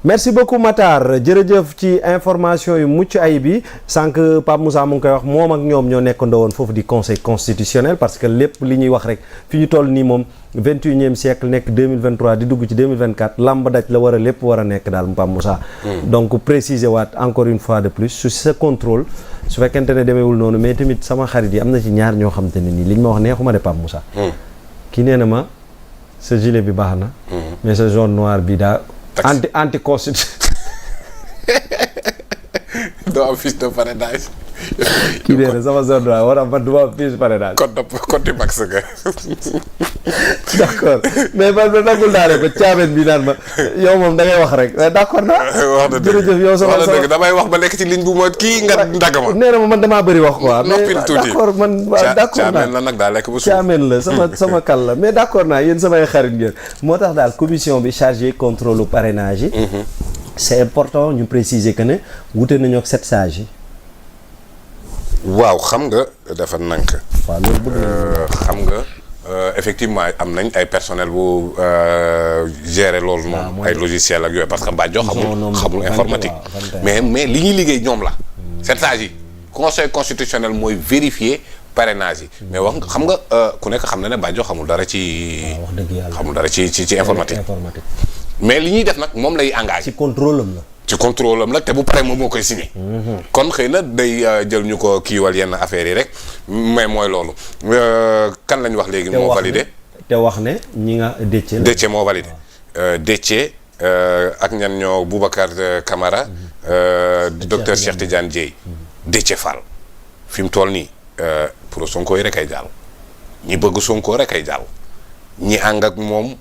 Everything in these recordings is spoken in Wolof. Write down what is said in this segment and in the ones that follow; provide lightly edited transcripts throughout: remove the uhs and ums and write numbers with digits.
merci beaucoup Matar jërëjëf ci information yu mucc ayib yi sànq Pape Moussa mu ngi koy wax moom ak ñoom ñoo nekkandoo woon foofu di conseil constitutionnel parce que lépp li ñuy wax rek fi ñu toll nii moom 21e siècle nekk 2023 di dugg ci 2024 lamb daj la war a lépp war a nekk daal Pape Moussa. donc préciser waat encore une fois de plus su sa contrôle su fekkente ne demeewul noonu mais tamit sama xarit yi am na ci ñaar ñoo xam te ne nii liñ ma wax neexuma de Pape Moussa. kii nee na ma sa gilet bi baax na. mais sa jaune noir bi daa. anti constitution. doo am fiche de parrainage. kii nee na sama zone noire war a man du ma am fiche parrainage. code max nga. d'accord mais man de nagul naa ne ko caamen bi naan ma yow moom da ngay wax rek d'accord naa. wax na dëgg jërëjëf yow sama wax na dëgg damay wax ba lekk ci ligne bu ma kii nga ndagg ma. nee na ma man damaa bëri wax quoi. noppil mais tuuti d'accord man d'accord naa caamen la nag daa lekk ba suuf. caamen la sama kal la mais d'accord naa yéen samay xarit ngeen moo tax daal commission bi chargé contrôle parrainage yi. c'est important ñu préciser que ne wute nañoo ak 7 sages yi. waaw xam nga dafa nank. waaw loolu bëgg xam nga effectivement am nañ ay personnel bu gérer loolu noonu. ay logiciel ak yooyu parce que Badio xamul informatique. mais li ñuy liggéey ñoom la. 7 sages yi conseil constitutionnel mooy vérifier parrainage yi. mais wax nga xam nga ku nekk xam na ne Badio xamul dara ci. wax dëgg yàlla xamul dara ci informatique. mais li ñuy def nag moom lay engagé. ci contrôle am la. ci contrôle am la te bu paree moom moo koy signé. kon xëy na day jël ñu ko kiiwal yenn affaires yi rek mais mooy loolu kan lañ wax léegi. moo validé te wax ne ñi nga Déthié la. Déthié moo validé. Déthié ak ñan ñoo Boubacar Camara. docteur Cheikh Tidiane Dièye. Déthié Fall fi mu toll nii pour Sonko yi rek ay jàll. ñi bëgg Sonko rek ay jàll. ñi ànd ak moom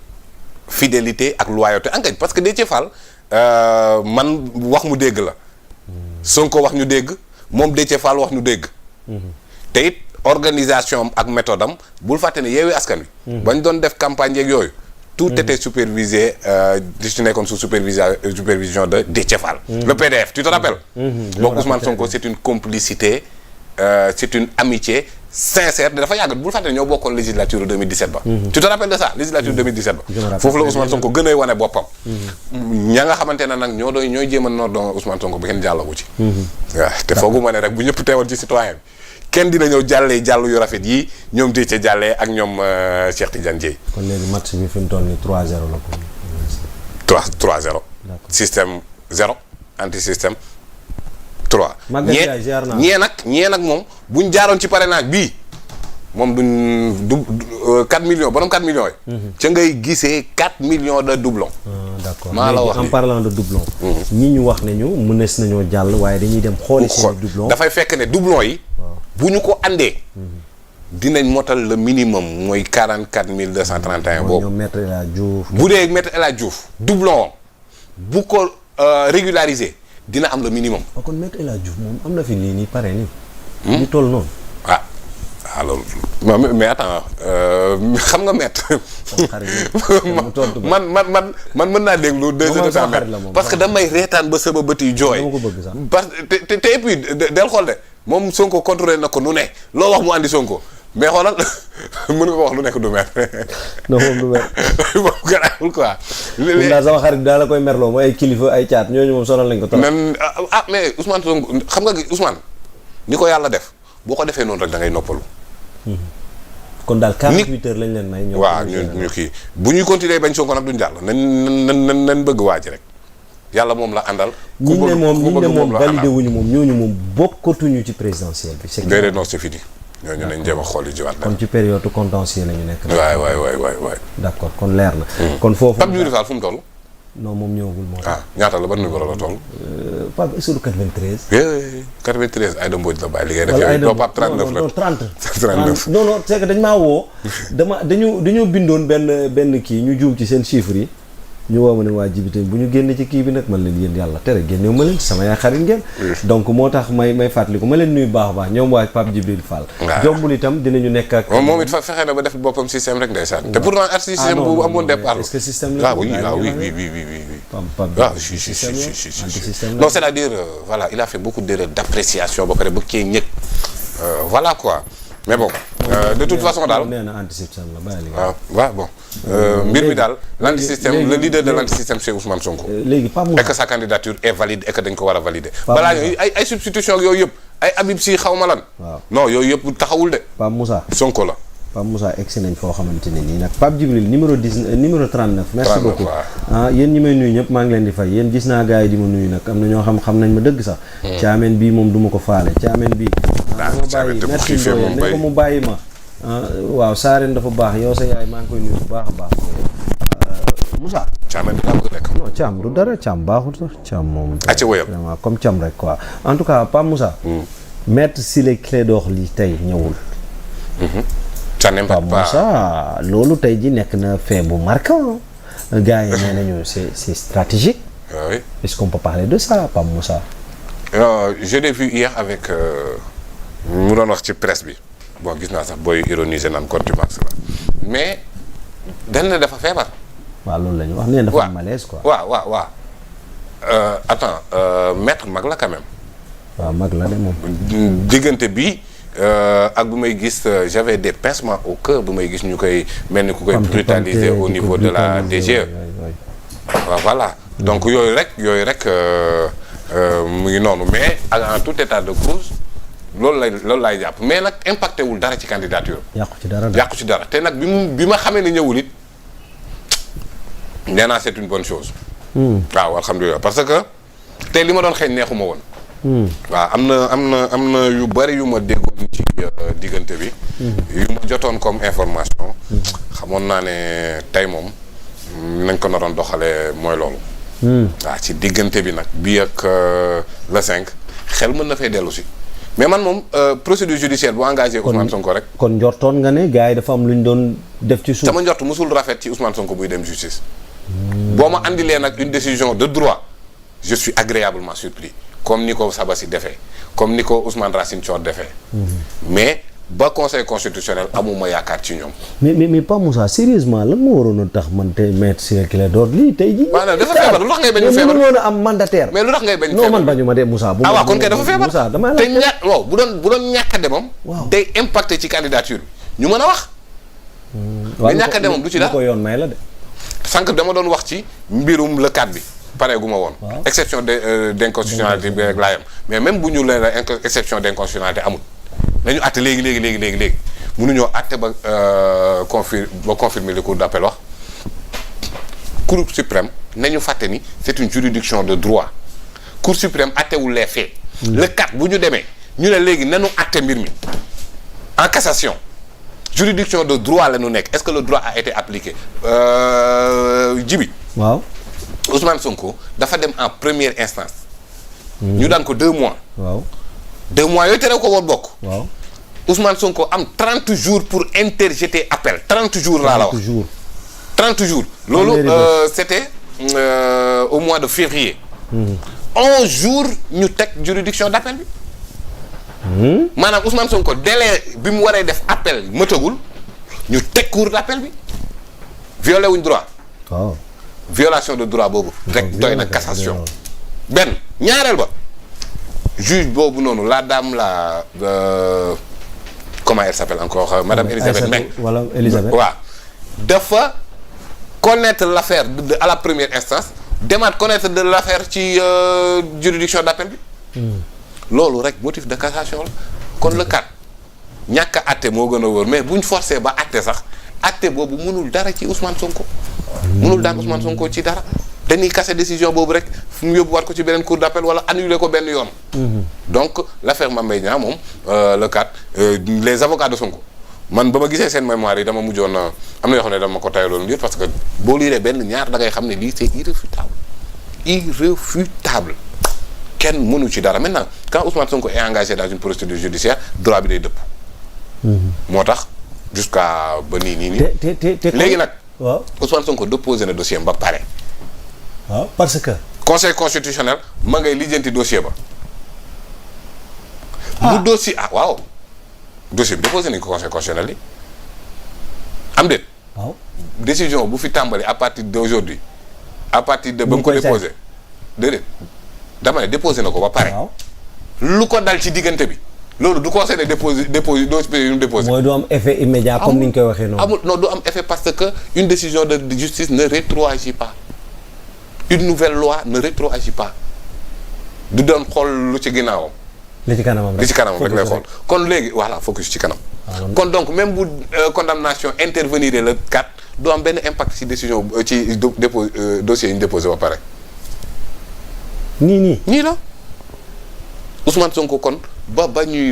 fidélité ak loyauté engagé parce que Déthié Fall. man wax mu dégg la Sonko wax ñu dégg moom Déthié Fall wax ñu dégg te it organisation ak méthode am bul fàtte ne Yewwi Askan Wi bañ doon def campagne yeeg yooyu tout était supervisé di ci nekkoon sous supervision de Déthié Fall le PDF tu te rappelles donc Ousmane Sonko c'est une complicité c'est une amitié sincère dafa yàgg bul fàtte ne ñoo bokkoon législature 2017 ba tu te rappelles de ça législature 2017 ba foofu la Ousmane Sonko gën a wane boppam ña nga xamante ne nag ñooy jéem a noor doon Ousmane Sonko bi kenn jàllagu ci waaw te foogu ma ne rek bu ñëpp teewoon ci citoyen bi kenn dina ñëw jàllee jàll yu rafet yi ñoom Déthié jàllee ak ñoom Cheikh Tidiane Dièye kon léegi match bi fi mu toll nii 3-0 la ko 3-0 système 0 anti système 3 ñee nag moom buñ jaaroon ci parrainage bii moom du 4 millions borom 4 millions yi ca ngay gisee 4 millions de doublons d'accord maa la wax en parlant de doublons ñi ñu wax ne ñu mënees nañoo jàll waaye dañuy dem xooli seen doublons dafay fekk ne doublons yi bu ñu ko andee dinañ motal le minimum mooy 44 231 boobu Maître El Hadji Diouf bu dee Maître El Hadji Diouf doublon bu ko régulariser dina am le minimum. kon Maître El Hadji Diouf moom am na fi lii nii pare nii. ñu toll noonu. loolu. mais attends xam nga maître. man mën naa déglu 2 heures de temps parce que damay reetaan ba sama bët yi jooy. parce que te et puis del xool de moom Sonko contrôlé na ko nu ne loo wax mu andi Sonko mais xoolal mën nga ko wax lu nekk du mer. non moom du mer. moom garaawul quoi. léegi daal sama xarit daal la koy merloo mooy ay kilifa ay caat ñooñu moom sonal lañ ko. même mais Ousmane Sonko xam nga Ousmane ni ko yàlla def boo ko defee noonu rek da ngay noppalu. kon daal 48 heures lañ leen may. ñoom waaw ñu kii bu ñuy continuer bañ Sonko nag duñ jàll nañ bëgg waa ji rek yàlla moom la àndal. ñi ne moom validé wuñu moom ñooñu moom bokkatuñu ci présidentielle bi. c'est déedéet non c'est fini ñooñu nañ jéem a xool yi jiwaat. kon ci période contentieux la ñu nekk. waay. d'accord kon leer na. kon foofu Pape Djibril Fall fu mu toll. non moom ñëwagul moo ñaata la ban numéro la toll. Pape sur 93. 93 Aïda Mbodj la bàyyi li ngay def yooyu. non Pape 39 la non 30. 39 non c'est que dañ maa woo. dañoo bindoon benn kii ñu juum ci seen chiffres yi. ñu woo ma ne waa Djibi bu ñu génne ci kii bi nag man leen yéen yàlla tere génnewu ma leen sama yaay xarit ngeen. donc moo tax may fàttaliku ma leen nuyu baax a baax ñoom waa Pape Djibril Fall. jombul itam dinañu nekk ak. moom it fexe na ba def boppam système rek ndeysaan. te pourtant ar système bu amoon départ. est-ce que système la. oui. Si. non c'est-à-dire voilà il a fait beaucoup d'erreurs d'appréciation ba pare ba kii ñëg voilà quoi mais bon. de toute façon daal nee na anti-système la bàyyi waaw bon mbir mi daal l'anti-système le leader de l'anti-système c'est Ousmane Sonko. léegi Pape Moussa et que sa candidature est valide et que dañ ko war a valider. balaa ay substitution yooyu yëpp ay Habib Sy xaw ma lan. waaw non yooyu yëpp taxawul de. Pape Moussa Sonko la. Pape Moussa egsi nañ foo xamante ne nii nag Pape Djibril numéro 39. merci beaucoup yéen ñi may nuyu ñëpp maa ngi leen di fay yéen gis naa gars yi di ma nuyu nag am na ñoo xam nañ ma dëgg sax. caameen bii moom du ma ko faale caameen bii. merci Ndoye ne ko mu bàyyi ma. waaw Saareen dafa baax yow sa yaay maa ngi koy nuyu bu baax a baax. Moussa. caameen bi daa bëgg a lekk. non caam du dara caam baaxul sax caam moom. acca wóyam vraiment comme caam rek quoi en tout cas Pape Moussa. Maître Ciré Clédor Ly tey ñëwul. ça n'impacte pas Moussa loolu tey ji nekk na fait bu marquant gars yi nee nañu c'est stratégique. oui. Est-ce qu'on peut parler de ça Pape Moussa. je l'ai vu hier avec mu doon wax ci presse bi bon gis naa sax booy ironiser naan contumace la mais dañ ne dafa feebar. waaw loolu la ñu wax nee dafa am malaise quoi. waaw attends maître mag la quand même. waaw mag la de moom. diggante bi. ak bu may gis j'avais des pincements au cœur bu may gis ñu koy mel ni ku koy brutaliser au niveau de la DGE waaw voilà donc yooyu rek mu ngi noonu mais en tout état de cause loolu lay jàpp mais nag impacté wul dara ci candidature yàqu ci dara te nag bi ma xamee ne ñëwul it nee naa c'est une bonne chose waaw alhamdulilah parce que tey li ma doon xeeñ neexuma woon waaw am na yu bari yu ma déggoon ci diggante bi yu ma jotoon comme information xamoon naa ne tey moom nañ ko naroon doxalee mooy loolu waaw ci diggante bi nag bii ak le 5 xel mën na fay dellu si mais man moom procédure judiciaire bu engagé Ousmane Sonko rek kon njortoon nga ne gars yi dafa am lu ñu doon def ci suuf sama njort musul rafet ci Ousmane Sonko buy dem justice boo ma andilee nag une décision de droit je suis agréablement surpris comme ni ko Sabassi defee comme ni ko Ousmane Racine Thior defee mais ba conseil constitutionnel amuma yaakaar ci ñoom mais Pape Moussa sérieusement lan moo waroon a tax man tey Maître Ciré Clédor Ly tey ji maanaam dafa feebar lu tax ngay bañ feebar mënoon a am mandataire mais lu tax ngay bañ feebar non man bañu ma de Moussa bu waaw kon kay dafa feebar Moussa dama te waaw bu doon ñàkk a demam day impacté ci candidature bi ñu mën a wax mais ñàkk a demam du ci dara ko yoon may la de sànq dama doon wax ci mbirum le 4 bi pare gu ma woon exception d'inconstitutionnalité bi rek laa yam mais même bu ñu leen la exception d'inconstitutionnalité amul nañu àtte léegi mënuñoo àtte ba confirmer le cour d'appel wax cour suprême nañu fàtte ni c'est une juridiction de droit cour suprême àttewul les faits le 4 bu ñu demee ñu ne léegi nanu àtte mbir mi en cassation juridiction de droit la ñu nekk est-ce que le droit a été appliqué Djibi waaw Ousmane Sonko dafa dem en première instance ñu daan ko 2 mois waaw 2 mois yooyu tere ko woon bokk waaw Ousmane Sonko am 30 jours pour interjeter appel 30 jours laa la wax 30 jours loolu c'était au mois de février 11 jours ñu teg juridiction d'appel bi maanaam Ousmane Sonko délai bi mu waree def appel mëtagul ñu teg cour d'appel bi violé wuñ droit waaw violation de droit boobu rek doy na cassation benn ñaareel ba juge boobu noonu la dame la comment elle s'appelle encore madame Elisabeth Meng wala Elisabeth waaw dafa connaître l'affaire à la première instance demaat connaître de l'affaire ci juridiction d'appel bi loolu rek motif de cassation la kon le 4 ñàkk a àtte moo gën a wóor mais buñ forcé ba àtte sax àtte boobu mënul dara ci Ousmane Sonko mënul daan Ousmane Sonko ci dara dañuy casser décision boobu rek fu mu yóbbuwaat ko ci beneen cour d'appel wala annuler ko benn yoon donc l'affaire Mame Mbaye Niang moom le 4 les avocats de Sonko man ba ma gisee seen mémoire yi dama mujjoon am na yoo xam ne dama ko tayaloon lire parce que boo liiree benn ñaar da ngay xam ne lii c'est irréfutable kenn mënu ci dara maintenant quand Ousmane Sonko est engagé dans une procédure judiciaire droit bi day dëpp moo tax jusqu'à ba nii léegi nag waaw Ousmane Sonko déposé na dossier ba pare waaw parce que conseil constitutionnel ma ngay lijjanti dossier ba bu dossier waaw dossier bi déposé nañ ko conseil constitutionnel yi am déet waaw décision bu fi tàmbali à partir d'aujourd'hui à partir de ba mu ko déposé déedéet dama ne déposé na ko ba pare lu ko dal ci diggante bi loolu du conseil de déposé dossier yu mu déposé. mooy du am effet immédiat comme ni ñu koy waxee noonu. amul non du am effet parce que une décision de justice ne rétroagit pas une nouvelle loi ne rétroagit pas du doon xool lu ci ginnaawam. li ci kanamam rek lay xool kon léegi voilà focus ci kanam. kon donc même bu condamnation intervenir le 4 du am benn impact ci décision ci dépôt dossier yi ñu déposé ba pare. nii la Ousmane Sonko kon ba ñuy wax